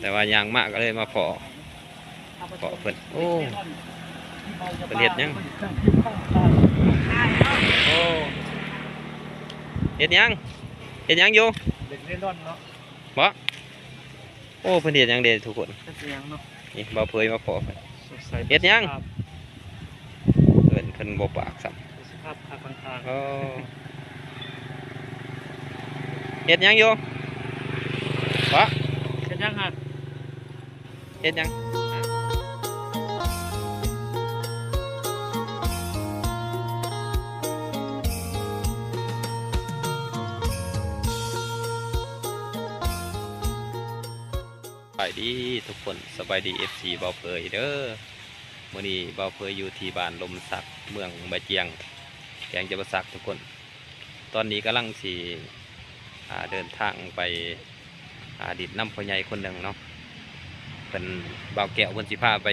ແຕ່ວ່າຍ່າງມາກໍເລີຍມາພໍ້ ພໍ້ເພິ່ນ. ໂອ້ ເພິ່ນເຮັດຫຍັງ? ໂອ້ ເຮັດຫຍັງ? ເຮັດຫຍັງຢູ່? ເຫຼັກເລລ່ອນເນາະ. ບໍ່? ໂອ້ ເພິ່ນເຮັດຫຍັງເດ້ທຸກຄົນ? ເຮັດຫຍັງເນາະ? ນີ້ ບ່າວເຜີຍມາພໍ້ເພິ່ນ. ສົງໄສ ເຮັດຫຍັງ? ເພິ່ນ ເພິ່ນບໍ່ປາກຊ້ຳ. ໂອ້ ເຮັດຫຍັງຢູ່? ຫວາ? ເຮັດຫຍັງຫັ້ນ? ເຮັດຫຍັງ? ສະບາຍດີທຸກຄົນ ສະບາຍດີ ເອັຟຊີ ບ່າວເຜີຍເດີ. ມື້ນີ້ບ່າວເຜີຍຢູ່ທີ່ບ້ານລົມສັກ ເມືອງບາຈຽງ ແຂວງຈຳປາສັກທຸກຄົນ. ຕອນນີ້ກຳລັງຊິ ອ່າ ເດີນທາງໄປ ອ່າ ດິນນຳພໍ່ໃຫຍ່ຄົນໜຶ່ງເນາະ ເພິ່ນ ບ່າວແກ້ວເພິ່ນຊິພາໄປ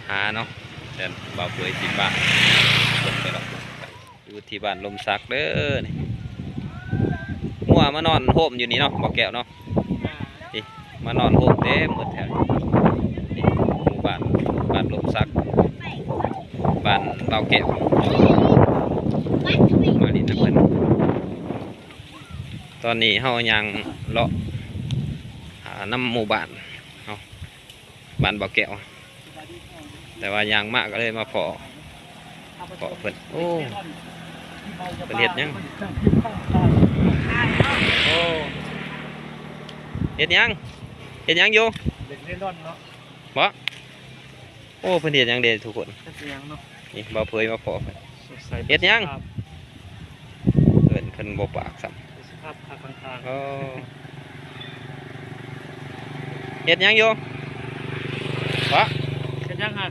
ຫາເນາະ ແຕ່ບ່າວເຜີຍຊິພາເພິ່ນໄປເລາະ. ຢູ່ທີ່ບ້ານລົມສັກເດີນີ້ ງົວມານອນໂຮມຢູ່ນີ້ເນາະ ບ່າວແກ້ວເນາະ. ນີ້ ມານອນໂຮມເຕັມໝົດແຖວນີ້ ໝູ່ບ້ານ ບ້ານລົມສັກ ບ້ານບ່າວແກ້ວ ມາຫຼິ້ນນຳເພິ່ນ. ຕອນນີ້ເຮົາຍ່າງເລາະ ອ່າ ນຳໝູ່ບ້ານເຮົາ ບ້ານບ່າວແກ້ວ ແຕ່ວ່າຍ່າງມາກໍເລີຍມາພໍ້ ພໍ້ເພິ່ນ. ໂອ້ ເພິ່ນເຮັດຫຍັງ? ໂອ້ ເຮັດຫຍັງ? ເຮັດຫຍັງຢູ່? ເຫຼັກເລລ່ອນເນາະ. ບໍ່? ໂອ້ ເພິ່ນເຮັດຫຍັງເດ້ທຸກຄົນ? ເຮັດຫຍັງເນາະ? ນີ້ ບ່າວເຜີຍມາພໍ້ເພິ່ນ. ສົງໄສ ເຮັດຫຍັງ? ເພິ່ນ ເພິ່ນບໍ່ປາກຊ້ຳ. ໂອ້ ເຮັດຫຍັງຢູ່? ຫວາ? ເຮັດຫຍັງຫັ້ນ?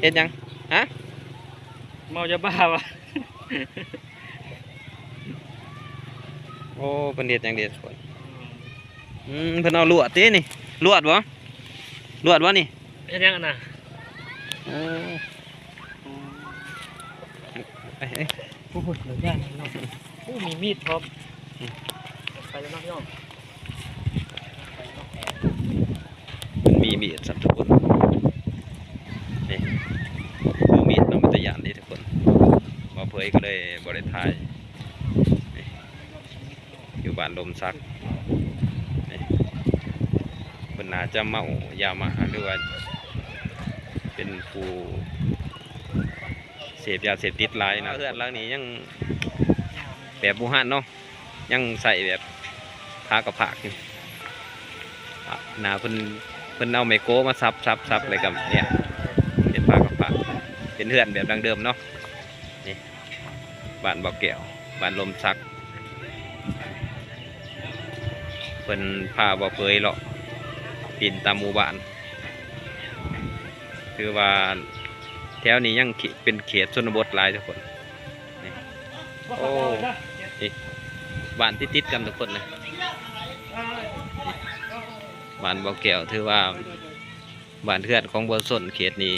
ເຮັດຫຍັງ? ຮະ? ເມົາຢາບ້າຫວາ? ໂອ້ ເພິ່ນເຮັດຫຍັງເດ້ທຸກຄົນ? ອືມ ເພິ່ນເອົາລວດຕິນີ້ ລວດບໍ່? ລວດບໍ່ນີ້? ເຮັດຫຍັງຫັ້ນນະ? ໂອ້ ເອີຍ ໂອ້ໂຫ ເຂົາຢ້ານເນາະ. ໂອ້ ມີມີດພ້ອມ. ອືມ ໄປແລ້ວເນາະພີ່ນ້ອງ. ມັນມີມີດຊ້ຳທຸກຄົນ. ນີ້ ມີມີດນຳ ເປັນຕາຢ້ານເດ້ທຸກຄົນ. ບ່າວເຜີຍກໍເລີຍບໍ່ໄດ້ຖ່າຍ. ນີ້ ຢູ່ບ້ານລົມສັກ ນີ້ ເພິ່ນໜ້າຈະເມົາຢາໝ້າ ຫຼືວ່າເປັນຜູ້ເສບຢາເສບຕິດຫຼາຍນະ. ເຮືອນຫຼັງນີ້ຍັງແບບບູຮານເນາະ ຍັງໃຊ້ແບບຜ້າກະພາກຢູ່. ໜ້າເພິ່ນ ເພິ່ນເອົາໄມໂຄມາສັບໆໆ ແລ້ວກໍເຮັດ ເຮັດຜ້າກະພາກ ເປັນເຮືອນແບບດັ້ງເດີມເນາະ. ນີ້ ບ້ານບ່າວແກ້ວ ບ້ານລົມສັກ ເພິ່ນພາບ່າວເຜີຍເລາະຫຼິ້ນຕາມໝູ່ບ້ານ. ຖືວ່າແຖວນີ້ຍັງເຂ- ເປັນເຂດຊົນນະບົດຫຼາຍທຸກຄົນ. ນີ້ ໂອ້ ນີ້ ບ້ານຕິດໆກັນທຸກຄົນນະ. ນີ້ ບ້ານບ່າວແກ້ວ ຖືວ່າບ້ານເຮືອນຂອງປະຊາຊົນເຂດນີ້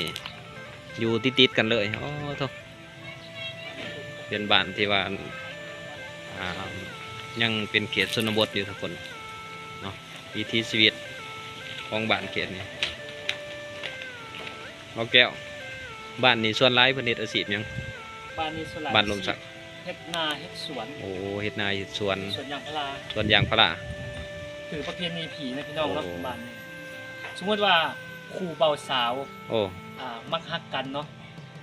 ຢູ່ຕິດໆກັນເລີຍ. ໂອ້ໂທ້ ເປັນບ້ານທີ່ວ່າ ອ່າ ຍັງເປັນເຂດຊົນນະບົດຢູ່ທຸກຄົນເນາະ ວິຖີຊີວິດຂອງບ້ານເຂດນີ້. ບ່າວແກ້ວ ບ້ານນີ້ສ່ວນຫຼາຍເພິ່ນເຮັດອາຊີບຫຍັງ? ບ້ານນີ້ສ່ວນຫຼາຍ ບ້ານລົມສັກ ອາຊີບເຮັດນາເຮັດສວນ. ໂອ້ ເຮັດນາເຮັດສວນ ສວນຢາງພາລາ ສວນຢາງພາລາ. ຖືປະເພນີຜີນະພີ່ນ້ອງເນາະ. ໂອ້ ບ້ານນີ້ ສົມມຸດວ່າຄູ່ບ່າວສາວ ໂອ້ ອ່າ ມັກຮັກກັນເນາະ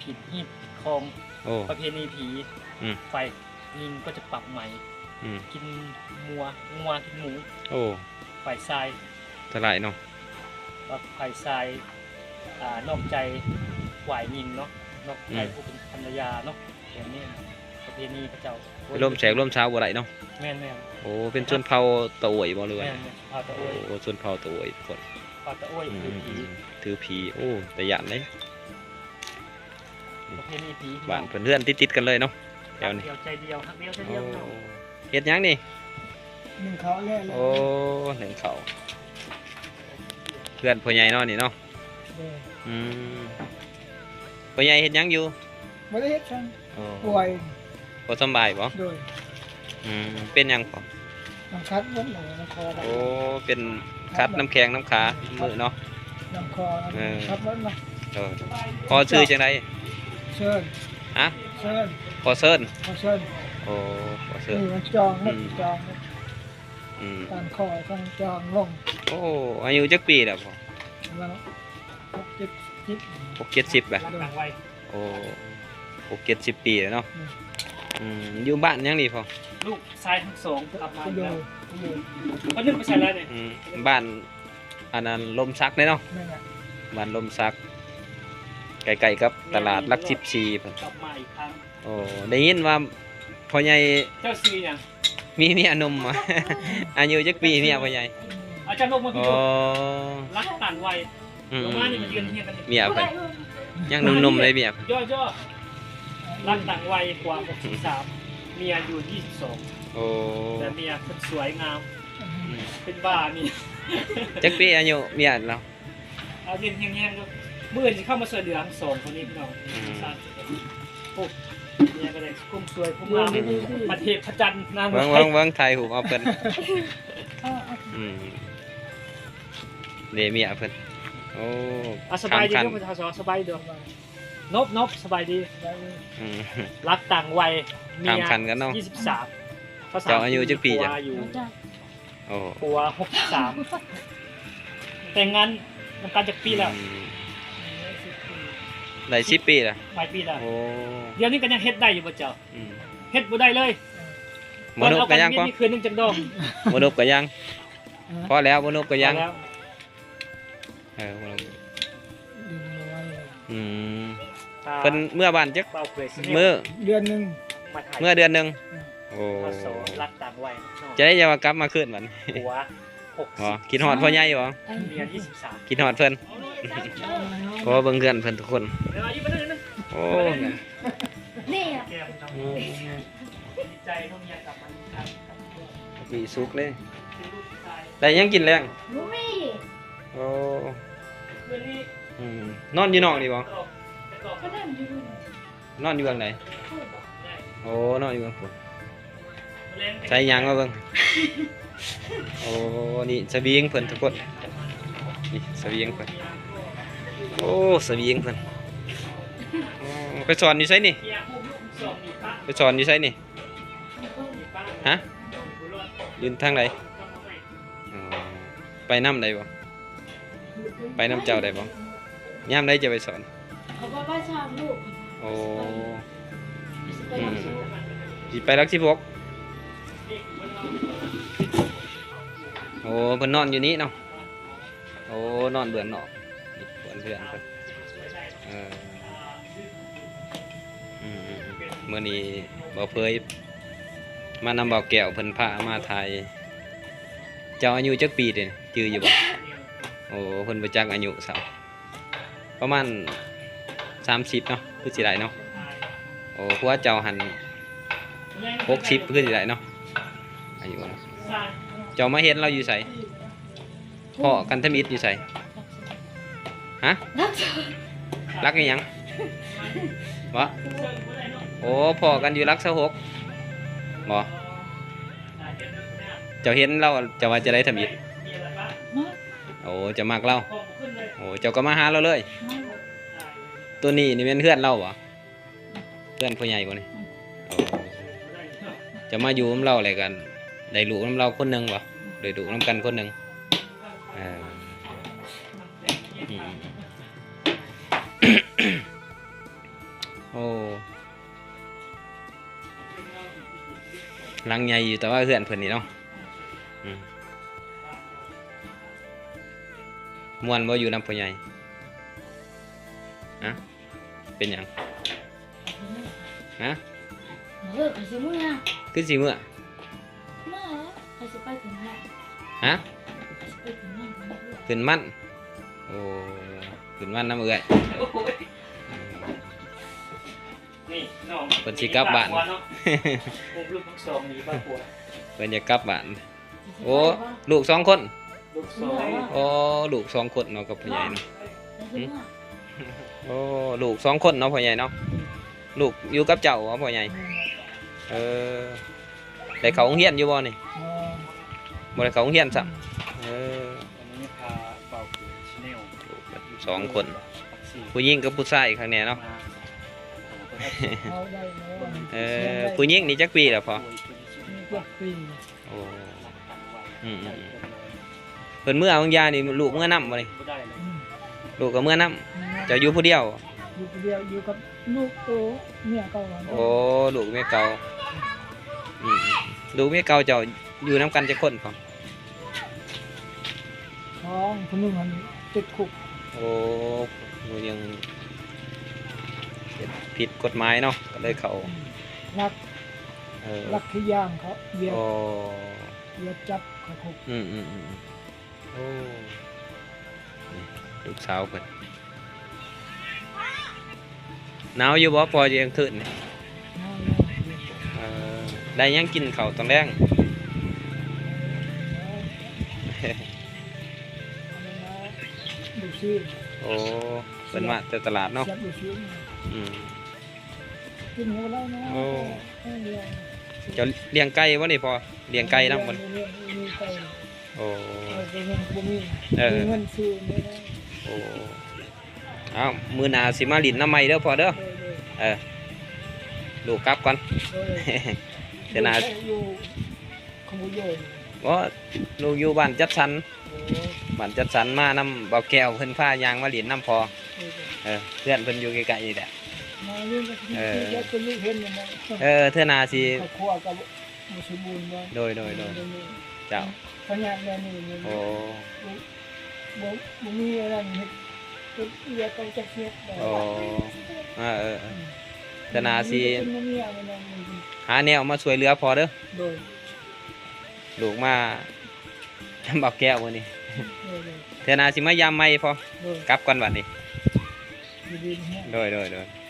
ຜິດຮີດຜິດຄອງ ໂອ້ ປະເພນີຜີ ອືມ ຝ່າຍຍິງກໍຈະປັບໃໝ ອືມ ກິນງົວ ງົວກິນໝູ. ໂອ້ ຝ່າຍຊາຍ ສະຫຼາຍເນາະ ວ່າຝ່າຍຊາຍ ອ່າ ນອກໃຈຝ່າຍຍິງເນາະ ນອກໃຈ ອືມ ຜູ້ເປັນພັນລະຍາເນາະ. ແບບນີ້ປະເພນີເຂົາເຈົ້າ ລົມແຂກລົມສາວບໍ່ໄດ້ເນາະ. ແມ່ນໆ. ໂອ້ ເປັນຊົນເຜົ່າຕະໂອຍບໍ່ ຫຼືວ່າ? ແມ່ນໆ ຊົນເຜົ່າຕະໂອຍ. ໂອ້ ຊົນເຜົ່າຕະໂອຍ ຄົນ ເຜົ່າຕະໂອຍ ອືມ ຖືຜີ ຖືຜີ. ໂອ້ ຕາຢ້ານເດ້. ປະເພນີຜີ ບ້ານເພິ່ນເຮືອນຕິດໆກັນເລີຍເນາະ ແຖວນີ້ ຮັກດຽວໃຈດຽວ ຮັກດຽວໃຈດຽວ. ໂອ້ ເນາະ ເຮັດຫຍັງນີ້? ໜຶ້ງເຂົ້າແລ້ວ. ໂອ້ ໜຶ້ງເຂົ້າ. ເຮືອນພໍ່ໃຫຍ່ເນາະນີ້ເນາະ. ໂດຍ. ອືມ ພໍ່ໃຫຍ່ເຮັດຫຍັງຢູ່? ບໍ່ໄດ້ເຮັດຫຍັງ. ໂອ້ ປ່ວຍ. ບໍ່ສຳບາຍບໍ່? ໂດຍ. ອືມ ເປັນຫຍັງພໍ່? ຄັດເບິດເລີຍ ນ້ຳຄໍ. ໂອ້ ເປັນຄັດນ້ຳແຂງນ້ຳຂາມື້ເນາະ. ນ້ຳຄໍ ເອີ ຄັດເບິດເນາະ. ໂດຍ. ພໍ່ຊື່ຈັ່ງໃດ? ເຊີນ. ຮະ? ເຊີນ. ພໍ່ເຊີນ. ພໍ່ເຊີນ. ໂອ້ ພໍ່ເຊີນ. ນີ້ມັນຈອງເບິດ ອືມ ຈອງເບິດ. ອືມ ການຂໍຕ້ອງຈອງລົງ. ໂອ້ ອາຍຸຈັກປີແລ້ວພໍ່? ແລ້ວ ຫົກເຈັດສິບ ຫົກເຈັດສິບແຫຼະ. ໂດຍ. ໂອ້ ຫົກເຈັດສິບປີແລ້ວເນາະ. ອືມ ອືມ ຢູ່ບ້ານຫຍັງນີ້ພໍ່? ລູກຊາຍທັງສອງກັບມາອີກແລ້ວ. ຄົນໜຶ່ງໄປໃສແລ້ວນີ້? ອືມ ບ້ານ ອັນນັ້ນ ລົມສັກເດ້ເນາະ. ແມ່ນແຫຼະ ບ້ານລົມສັກ ໃກ້ໆກັບຕະຫຼາດຫຼັກສິບສີ່ພຸ້ນ. ກັບມາອີກຄັ້ງ. ໂອ້ ໄດ້ຍິນວ່າພໍ່ໃຫຍ່ ເຈົ້າຊື່ຫຍັງ? ມີເມຍໜຸ່ມ. ອາຍຸຈັກປີເມຍພໍ່ໃຫຍ່? ອາຈານລົງມາ ອໍ ລັກຕ່າງໄວ. ອືມ ລົງມານີ້ມາຢືນຮຽງກັນນີ້. ເມຍເພິ່ນຍັງໜຸ່ມໆເລີຍເມຍ. ຍໍໆ ລັກຕ່າງໄວກວ່າຫົກສິບສາມ ເມຍອາຍຸຊາວສອງ. ໂອ້ ແຕ່ເມຍເພິ່ນສວຍງາມ. ອືມ ເປັນບ້ານີ້. ຈັກປີອາຍຸເມຍລາວ? ເອົາເຢັນແຮງໆ ເດີ ມື້ອື່ນຊິເຂົ້າມາຊ່ວຍເຫຼືອທັງສອງຄົນນີ້ພີ່ນ້ອງ. ອືມ ໂອ້ ເມຍກໍໄດ້ຄຸມສວຍຄຸມງາມ ອືມ ປະເທດພະຈັນນຳ. ເບິ່ງໆໆ ຖ່າຍຮູບເອົາເພິ່ນ. ອືມ ເດ ເມຍເພິ່ນ. ໂອ້ ອາ ສະບາຍດີເດີ ສະບາຍດີເດີ ນົບໆ ສະບາຍດີ. ອືມ ລັກຕ່າງໄວ ເມຍ ຂ້າມຂັ້ນກັນເນາະ ຊາວສາມ. ເຈົ້າອາຍຸຈັກປີ? ໂອ້ ຜົວຫົກສິບສາມ. ແຕ່ງງານນຳກັນຈັກປີແລ້ວ? ອືມ ໄດ້ສິບປີແລ້ວ. ຫຼາຍປີແລ້ວ. ໂອ້ ດຽວນີ້ກໍຍັງເຮັດໄດ້ຢູ່ບໍ່ເຈົ້າ? ອືມ ເຮັດບໍ່ໄດ້ເລີຍ. ບໍ່ນຸບກໍຍັງ ຕອນເອົາກັນມີຄືນໜຶ່ງຈັກດອກ. ບໍ່ນຸບກໍຍັງ ພໍແລ້ວ ບໍ່ນຸບກໍຍັງ. ພໍແລ້ວ. ເອີ ບໍ່ນຸບ. ອືມ ເພິ່ນເມືອບ້ານຈັກມື້? ເດືອນໜຶ່ງ. ເມືອເດືອນໜຶ່ງ. ອືມ ໂອ້ ລັກຕ່າງໄວ. ຈະໄດ້ ຢ່າວ່າກັບມາຄືນບັດນີ້. ຫົວຫົກສິບ. ອໍ ຄິດຮອດພໍ່ໃຫຍ່ບໍ່? ເມຍຊາວສາມ. ຄິດຮອດເພິ່ນ. ຂໍເບິ່ງເຮືອນເພິ່ນທຸກຄົນ. ໂອ້ ນີ້ ອືມ ດີໃຈເນາະ ເມຍກັບມາອີກຄັ້ງ. ດີສຸກເດ້. ໄດ້ຫຍັງກິນແລງ? ບໍ່ມີ. ໂອ້ ອືມ ນອນຢູ່ນອກນີ້ບໍ່? ກໍນອນຢູ່ ນອນຢູ່ເບື້ອງໃດ? ໂອ້ ນອນຢູ່ເບື້ອງພຸ້ນ. ໃສ່ຫຍັງມາເບິ່ງ. ໂອ້ ນີ້ສະບຽງເພິ່ນທຸກຄົນ. ນີ້ສະບຽງເພິ່ນ. ໂອ້ ສະບຽງເພິ່ນ. ໂອ້ ໄປສອນຢູ່ໃສນີ້? ໄປສອນຢູ່ໃສນີ້? ຮະ? ຢູ່ທາງໃດ? ອໍ ໄປນຳໄດ້ບໍ່? ໄປນຳເຈົ້າໄດ້ບໍ່? ຍາມໃດຈະໄປສອນ? ເຂົາວ່າໄປສອນລູກ. ໂອ້ ອືມ ຊິໄປຫຼັກສິບຫົກ. ໂອ້ ເພິ່ນນອນຢູ່ນີ້ເນາະ. ໂອ້ ນອນເບື້ອງນອກ ນີ້ເພື່ອນເພິ່ນ. ເອີ ອືມໆ ມື້ນີ້ບ່າວເຜີຍມານຳບ່າວແກ້ວ ເພິ່ນພາມາຖ່າຍ. ເຈົ້າອາຍຸຈັກປີເດ? ຈື່ຢູ່ບໍ່? ໂອ້ ເພິ່ນບໍ່ຈັກອາຍຸຊ້ຳ. ປະມານສາມສິບເນາະ ຄືຊິໄດ້ເນາະ. ໂອ້ ຜົວເຈົ້າຫັ້ນຫົກສິບ ຄືຊິໄດ້ເນາະ ອາຍຸເນາະ. ເຈົ້າມາເຫັນລາວຢູ່ໃສ? ພໍ້ກັນທຳອິດຢູ່ໃສ? ຮະ? ຫຼັກອີ່ຫຍັງ? ບໍ່? ໂອ້ ພໍ້ກັນຢູ່ຫຼັກຊາວຫົກ ບໍ່? ເຈົ້າເຫັນລາວ ເຈົ້າວ່າຈະໄດ້ທຳອິດ? ໂອ້ ເຈົ້າມັກລາວ. ໂອ້ ເຈົ້າກໍມາຫາລາວເລີຍ. ໂຕນີ້ນີ້ແມ່ນເຮືອນລາວບໍ່? ເພື່ອນຜູ້ໃຫຍ່ບໍ່ນີ້? ອືມ ໂອ້ ຈະມາຢູ່ນຳລາວແລ້ວກໍໄດ້ລູກນຳລາວຄົນໜຶ່ງບໍ່? ໄດ້ລູກນຳກັນຄົນໜຶ່ງ. ເອີ ອືມ ໂອ້ ຫຼັງໃຫຍ່ຢູ່ ແຕ່ວ່າເຮືອນເພິ່ນນີ້ເນາະ. ອືມ ມ່ວນບໍ່ຢູ່ນຳພໍ່ໃຫຍ່? ຮະ? ເປັນຫຍັງ? ຮະ? ເອີ ຂ້ອຍຊິເມືອ. ຄືຊິເມືອ? ເມືອ ຂ້ອຍຊິໄປຂຶ້ນບ້ານ. ຮະ? ຂ້ອຍຊິໄປຂຶ້ນບ້ານ. ຂຶ້ນບ້ານ? ໂອ້ ຂຶ້ນບ້ານນຳເອື້ອຍ. ໂອ້ຍ ນີ້ນ້ອງ ເພິ່ນຊິກັບບ້ານ. ເພິ່ນຊິກັບບ້ານ. ໂອ້ ລູກທັງສອງນີ້ບ້ານຜົວ ເພິ່ນຢາກກັບບ້ານ. ໂອ້ ລູກສອງຄົນ. ລູກສອງ. ໂອ້ ລູກສອງຄົນເນາະ ກັບພໍ່ໃຫຍ່ເນາະ. ຫຶ? ໂອ້ ລູກສອງຄົນເນາະ ພໍ່ໃຫຍ່ເນາະ. ລູກຢູ່ກັບເຈົ້າບໍ ພໍ່ໃຫຍ່? ເອີ ໄດ້ເຂົ້າໂຮງຮຽນຢູ່ບໍ່ນີ້? ບໍ່. ບໍ່ໄດ້ເຂົ້າໂຮງຮຽນຊ້ຳ. ເອີ ອັນນີ້ພາເວົ້າຄື Chanel ສອງຄົນ ຜູ້ຍິງກັບຜູ້ຊາຍ ຄັກແນ່ເນາະ. ເອົາໄດ້ແລ້ວ ເອີ ຜູ້ຍິງນີ້ຈັກປີແລ້ວພໍ່? ນີ້ເກືອບປີ. ໂອ້ ອືມໆໆ ເພິ່ນເມືອບາງຢານີ້ ລູກເມືອນຳບໍ່ນີ້? ອືມ ລູກກໍເມືອນຳ. ເຈົ້າຢູ່ຜູ້ດຽວ? ຢູ່ຜູ້ດຽວ ຢູ່ກັບລູກໂຕເມຍເກົ່າ. ໂອ້ ລູກເມຍເກົ່າ. ອືມ ລູກເມຍເກົ່າເຈົ້າຢູ່ນຳກັນຈັກຄົນພໍ່? ສອງ ຜູ້ໜຶ່ງຫັ້ນຕິດຄຸກ. ໂອ້ ຜູ້ໜຶ່ງເຮັດຜິດກົດໝາຍເນາະ ກໍເລີຍເຂົ້າ. ອືມ ລັກ ເອີ ລັກຂີ້ຢາງເຂົາ ວຽດ ໂອ້ ວຽດຈັບເຂົ້າຄຸກ. ອືມໆໆ ໂອ້ ນີ້ລູກສາວເພິ່ນ. ໜາວຢູ່ບໍ່ພໍ່ ກາງຄືນນີ້? ໜາວຢູ່. ເອີ ໄດ້ຫຍັງກິນເຂົ້າຕອນແລງ? ລູກຊີ້ນ. ໂອ້ ເພິ່ນມາແຕ່ຕະຫຼາດເນາະ. ອືມ ກິນບໍ່ໄດ້ນະ. ໂອ້ ເຈົ້າລ້ຽງໄກ່ບໍ່ນີ້ພໍ່? ລ້ຽງໄກ່ນຳບໍ່? ໂອ້ ເອີ ບໍ່ມີ ເອີ ມີເງິນຊື້ນີ້ນະ. ໂອ້ ເອົາ ມື້ໜ້າຊິມາຫຼິ້ນນຳໃໝ່ເດີພໍ່ເດີ. ໂດຍໆ ເອີ ລູກກັບກ່ອນ. ໂດຍ ເທື່ອໜ້າ ຢູ່ ບໍ່ ລູກຢູ່ບ້ານຈັດສັນ. ໂອ້ ບ້ານຈັດສັນ ມານຳບ່າວແກ້ວ ເພິ່ນພາຍ່າງມາຫຼິ້ນນຳພໍ່. ໂດຍໆ ເອີ ເພື່ອນເພິ່ນຢູ່ໃກ້ໆນີ້ແຫຼະ. ມາຢູ່ ເອີ ເພິ່ນເຫັນນະ. ເອີ ເທື່ອໜ້າຊິ ຄອບຄົວກໍບໍ່ສົມບູນບໍ່. ໂດຍໆໆ ເຈົ້າ ຂະຫຍັນແນວນີ້. ໂອ້ ບໍ່ ບໍ່ມີອັນນັ້ນເຮັດ ເຮັດເວຍກກໍຈັກເຮັດ. ໂອ້ ເອີໆໆ ອືມ ເທື່ອໜ້າຊິ ບໍ່ມີອັນນັ້ນ ຫາແນວມາຊ່ວຍເຫຼືອພໍ່ເດີ. ໂດຍ ລູກມານຳບ່າວແກ້ວມື້ນີ້. ໂດຍໆ ເທື່ອໜ້າຊິມາຢາມໃໝ່ພໍ່. ໂດຍ ກັບກ່ອນບັດນີ້. ໂດຍໆໆ.